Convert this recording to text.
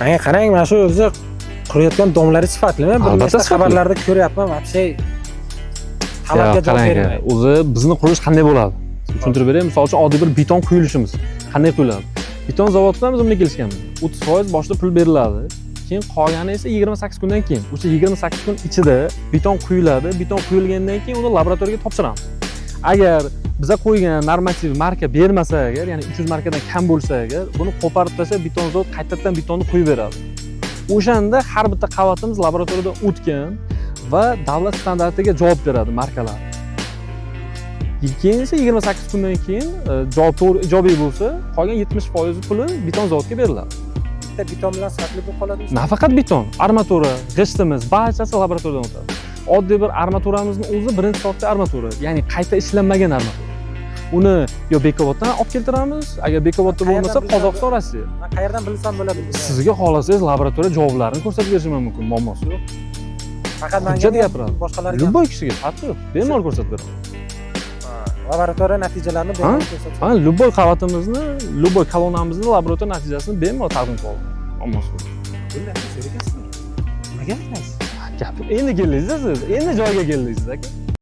Manga qarang, mana shu o'zi qurayotgan дом lari sifatlimi? Bir Albatta nechta sifatli. xabarlarda ko'ryapman, вообще talabga Yo'q, javob qarang aka, bermaydi. O'zi bizni qurilish qanday bo'ladi, tushuntirib beray. Misol uchun, oddiy bir beton quyilishimiz qanday quyiladi? Beton zavod bilan biz bunday kelishganmiz: 30% boshida pul beriladi, keyin qolgani esa 28 kundan keyin. O'sha 28 kun ichida beton quyiladi. Beton quyilgandan keyin uni laboratoriyaga topshiramiz. Agar biza qo'ygan normativ marka bermasa agar, ya'ni 300 markadan kam bo'lsa agar, buni qo'parib tashlab, beton zavod qaytadan betonni quyib beradi. O'shanda har bitta qavatimiz laboratoriyadan o'tgan va davlat standartiga javob beradi markalar. Keyin esa 28 kundan keyin javob to'g'ri, ijobiy bo'lsa, qolgan 70% puli beton zavodga beriladi. Bitta beton bilan sifatli bo'lib qoladi. Nafaqat beton, armatura, g'ishtimiz, barchasi laboratoriyadan o'tadi. Oddiy bir armaturamizni o'zi birinchi sortli armatura, ya'ni qayta ishlanmagan armatura. Uni yo Bekoboddan olib keltiramiz, agar Bekobodda Qayerdan bo'lmasa, bilsam Qozog'iston, Rossiya. Man qayerdan bilsam bo'ladi buni? Sizga xohlasangiz, laboratoriya javoblarini ko'rsatib berishim ham mumkin, muammosi yo'q. Faqat manga Hujjat gapiradi. boshqalarga ham? Любой kishiga, farqi yo'q, bemalol ko'rsatib beraman. Ha, laboratoriya natijalarini bemalol ko'rsatsa. Ha, любой qavatimizni, любой kolonnamizni laboratoriya natijasini bemalol taqdim qila olaman, muammosi yo'q. Bunday zo'r ekansizlar. Nimaga aytmaysiz? Gap, endi keldingiz siz, endi joyiga keldingiz, aka.